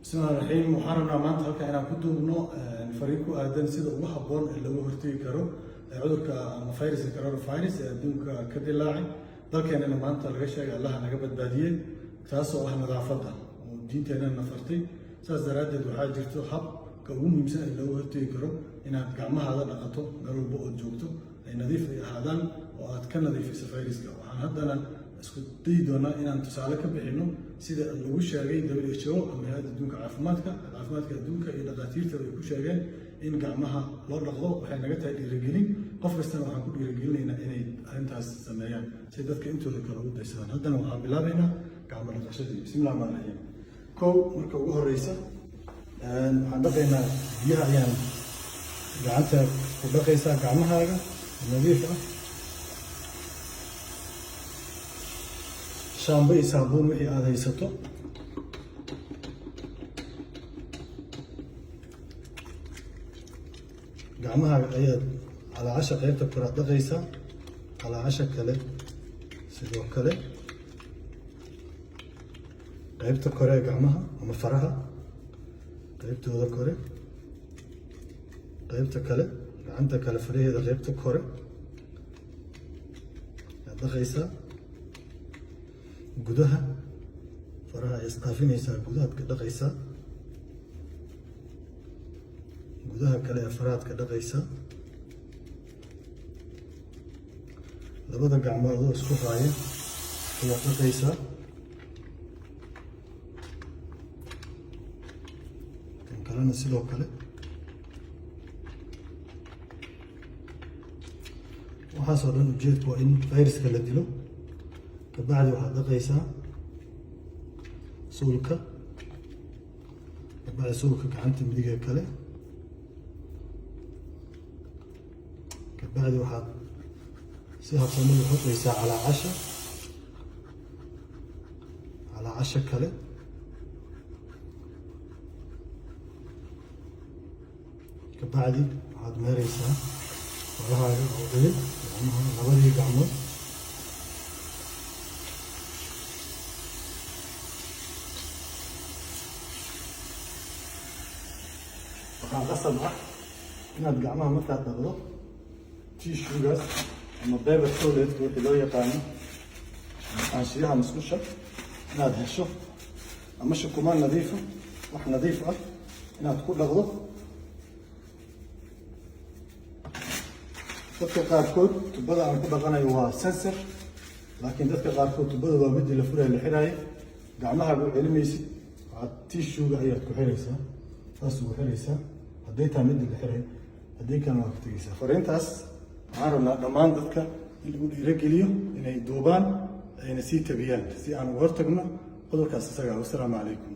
Bismillahi raxiim. Waxaan rabnaa maanta halkan inaan ku duubno fariin ku aadan sida ugu habboon ee looga hortegi karo cudurka ama viruska coronavirus ee adduunka ka dilaacay, dalkeenana maanta laga sheegay, Allaha naga badbaadiyey, taasoo ah nadaafadda oo diinteenana na fartay. Saas daraaddeed, waxaa jirto habka ugu muhiimsan ee looga hortegi karo inaad gacmahaada dhaqato meel walba ood joogto, ay nadiif ay ahaadaan oo aad ka nadiifiso viruska. Waxaan haddana isku dayi doonaa inaan tusaale ka bixino sida lagu sheegay WHO ama Hay'adda Adduunka Caafimaadka Adduunka iyo dhakhaatiirta ay ku sheegeen in gacmaha loo dhaqdo. Waxay naga tahay dhiirigelin, qof kastana waxaan ku dhiirigelinaynaa inay arrintaas sameeyaan si dadka intooda kale ugu daysadaan. Haddana waxaan bilaabaynaa gacmo dhaqashadii. Bismillahi raxmaani raxiim. Kow, marka ugu horeysa waxaan dhaqaynaa biyaha. Ayaan gacanta ku dhaqaysaa gacmahaaga nadiif ah, shaambo iyo saabuun wixii aada haysato. Gacmahaaga ayaad calaacasha qeybta koraad dhaqaysaa, calaacasha kale sidoo kale, qeybta kore ee gacmaha ama faraha qeybtooda kore, qeybta kale, gacanta kale faraheeda qeybta kore ayaad dhaqaysaa. Gudaha faraha ay isqaafinaysaa, gudahaad ka dhaqaysaa, gudaha kale ee farahaad ka dhaqaysaa. Labada gacmood adoo isku haaya ayaad dhaqaysaa. Kan kalena sidoo kale. Waxaasoo dhan ujeedku waa in viruska la dilo. Kabacdi waxaad dhaqaysaa suulka, kabacdi suulka gacanta midiga kale. Kabacdi waxaad si habsami u xoqaysaa calaacasha, calaacasha kale. Kabacdi waxaad meereysaa farahaaga oo idil, gacmaha, labadii gacmood. Waxaa qasab ah inaad gacmaha markaad dhaqdo tissuegaas ama paper toilet wixii loo yaqaano ama xaanshiyaha musqusha inaad hesho ama shukumaan nadiifa, wax nadiif ah inaad ku dhaqdo. Dadka qaarkood tubada aan ku dhaqanayo waa sensor, laakiin dadka qaarkood tubada waa midii la furaya, la xiraayo. Gacmahaaga u celimaysid, waxaad tissuega ayaad ku xiraysaa, saas ugu xiraysaa hadday tahay midii la xiray, haddii kalena waa ka tegeysaa. Fariintaas waxaan rabnaa dhammaan dadka in lagu dhiirogeliyo inay duubaan, ayna sii tabiyaan si aan uga hortagno cudurkaas isaga. Wassalaamu calaykum.